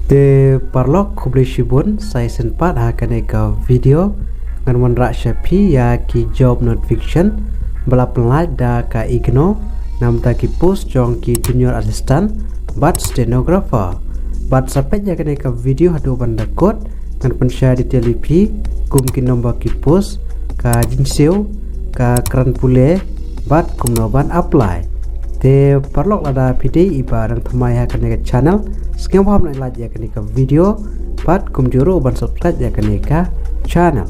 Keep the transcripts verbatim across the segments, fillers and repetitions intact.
Te paralok, khublei shibun sa shisien pat ha kane ka video. Ngan wanrah sha phi ïa ki job notification ba la pynlait da ka IGNOU, namar ki post jong ki junior assistant bad stenographer. Bad sa peit ïa kane ka video haduh ban da kut, ngan pynshai detail ïa phi kum ki number ki post, ka jingsiew, ka kren pule, bad kumno ban apply. Te paralok, lada phi dei i ba dang thymmai ha kane ka channel, sngewbha ban like ïa kane ka video, bad kumjuh ruh ban subscribe ïa kane ka channel.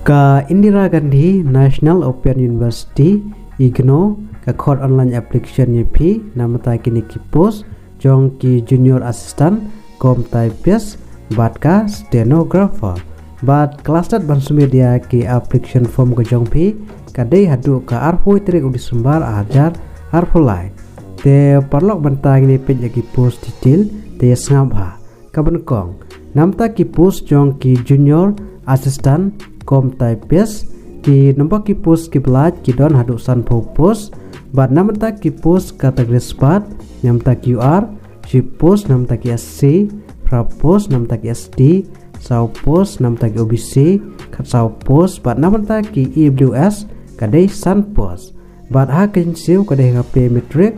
Ka Indira Gandhi National Open University, IGNOU, ka khot online application ïa phi namar kine ki post jong ki junior assistant kum typist bad ka stenographer. Bad ka last date ban submit ïa ki application form ka jong phi ka dei haduh ka arphew tarik u December ar hajar arphew lai. Te paralok, mynta ngin ïa peit ïa ki post detail, te ïa sngap bha. Kaba nyngkong, namar ki post jong ki junior assistant kum typist, ki number ki post kiba lait ki don haduh sanphew post. Bad namar ki post category spot, namar ki UR, shi post namar ki SC, phra post namar ki ST, saw post namar ki OBC, khatsaw post, bad namar ki EWS ka dei san post. Bad ha ka jingsiew ka dei ha ka pay matrix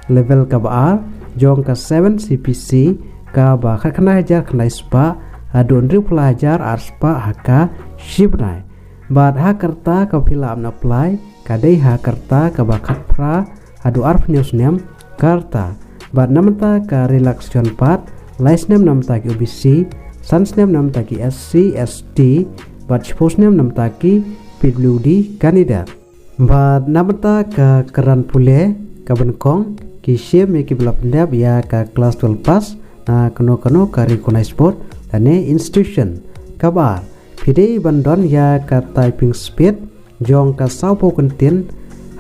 level kaba ar jong ka seven CPC, kaba khatkhyndai hajar khyndai spah haduh hynriewphew lai hajar ar spah ha ka shi bnai. Bad ha ka rta kaba phi lah ban apply ka dei ha ka rta kaba khatphra haduh arphew hynñiew snem ka rta. Bad namar ka relaxation part, lai snem namar ki OBC, san snem namar ki SC, ST, bad shiphew snem namar ki PWD candidate. Bad namar ka kren pule, kaba nyngkong, ki shim ïa kiba la pyndep ïa ka class twelve pass na kano kano ka recognized board lane institution. Kaba ar, phi dei ban don ïa ka typing speed jong ka sawphew kyntien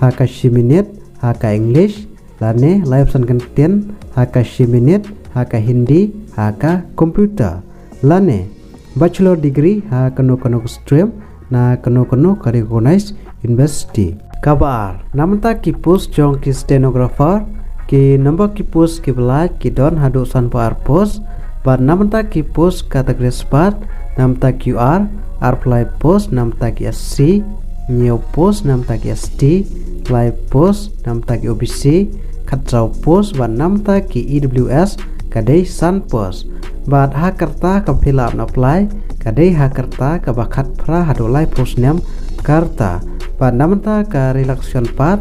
ha ka shi minit ha ka English, lane laiphew san kyntien ha ka shi minit ha ka Hindi ha ka computer, lane bachelor degree ha kano kano ka stream na kano kano ka recognized university. Kaba ar, namar ki post jong ki stenographer, ki number ki post kiba lait ki don haduh sanphew ar post. Bad namar ki post category spot, namar ki UR, arphew lai post namar ki SC, hynñiew post namar ki ST, lai post namar ki OBC, khatsaw post, bad namar ki EWS ka dei san post. Bad ha ka rta kaba phi lah ban apply ka dei ha ka rta kaba khatphra haduh laiphew snem ka rta. Bad namar ka relaxation part,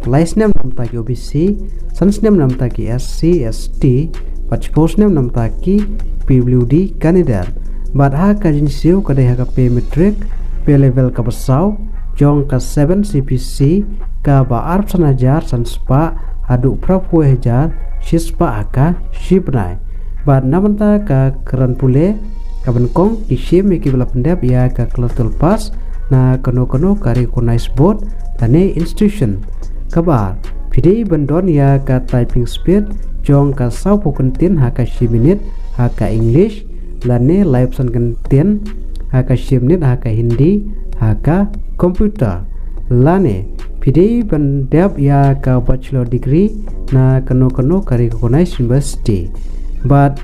lai snem namar ki OBC, san snem namar ki SC, ST, bad shiphew snem namar ki PWD candidate. Bad ha ka jingsiew ka dei ha ka pay matrix, pay level kaba saw jong ka seven CPC, kaba arphew san hajar san spah haduh phraphew hajar shi spah ha ka shi bnai. Bad namar ka kren pule, kaba nyngkong, ki shim ïa kiba la pyndep ïa ka class twelve pass na kano kano ka recognized board lane institution. Kaba ar, phi dei ban don ïa ka typing speed jong ka sawphew kyntien ha ka shi minit ha ka English, lane laiphew san kyntien ha ka shi minit ha ka Hindi ha ka computer, lane phi dei ban dep ïa ka bachelor degree na kano kano ka recognized university. Bad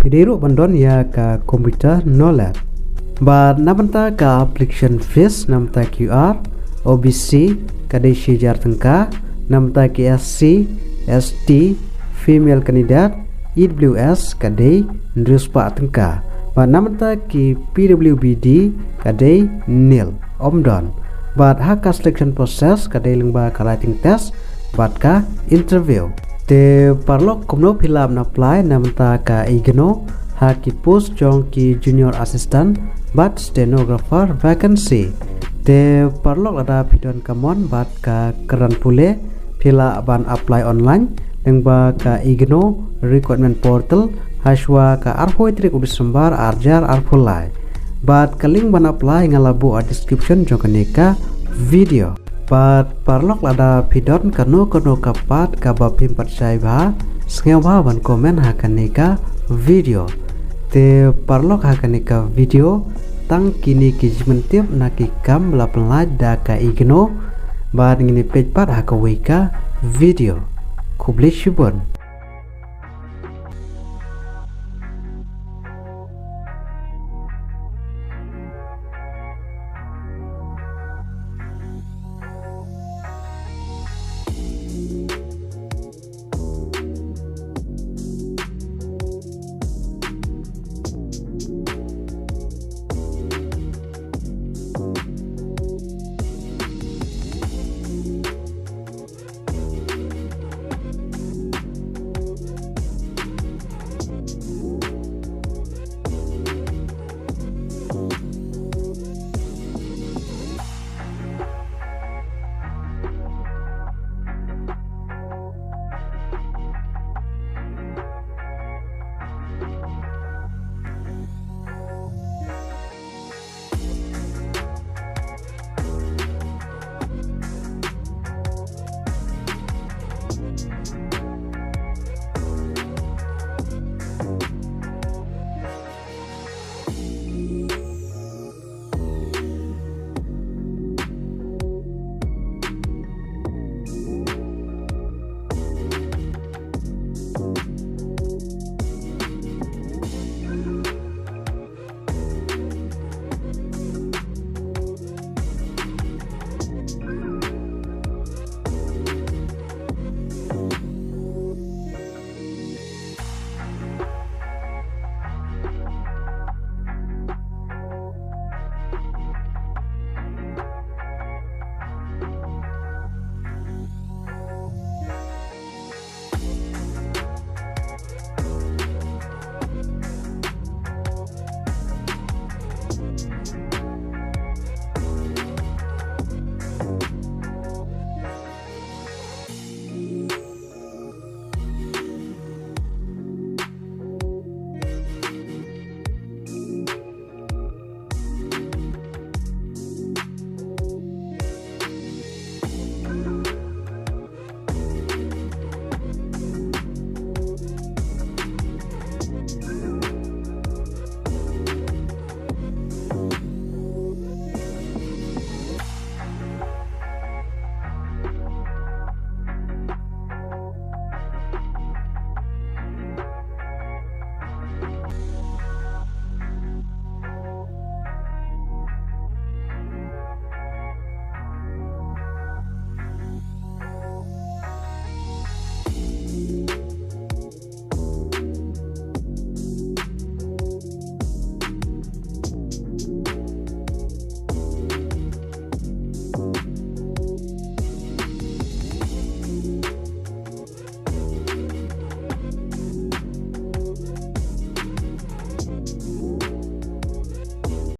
phi dei ruh ban don ïa ka computer knowledge. Bad namar ka application fees, namar ki UR, OBC ka dei shi hajar tyngka, namar ki SC, ST, female candidate, EWS ka dei hynriew spah tyngka. Bad namar ki PWBD ka dei nil, ym don. Bad ha ka selection process ka dei lyngba ka writing test bad ka interview. Te paralok, kumno phi lah ban apply namar ka IGNOU ha ki post jong ki junior assistant bad stenographer vacancy? Te paralok, lada phi don ka mon bad ka kren pule, phi lah ban apply online lyngba ka IGNOU recruitment portal hashuwa ka arphew tarik u December ar hajar arphew lai. Bad ka link ban apply nga la buh ha description jong kane ka video. Bad paralok, lada phi don kano kano ka part kaba phim pat shai bha, sngewbha ban comment ha kane ka video. Te paralok, ha kane ka video tang kine ki jingmyntip na ki kam ba la pynlait da ka IGNOU. Bad ngin ïa peit pat ha kawei ka video. Khublei shibun.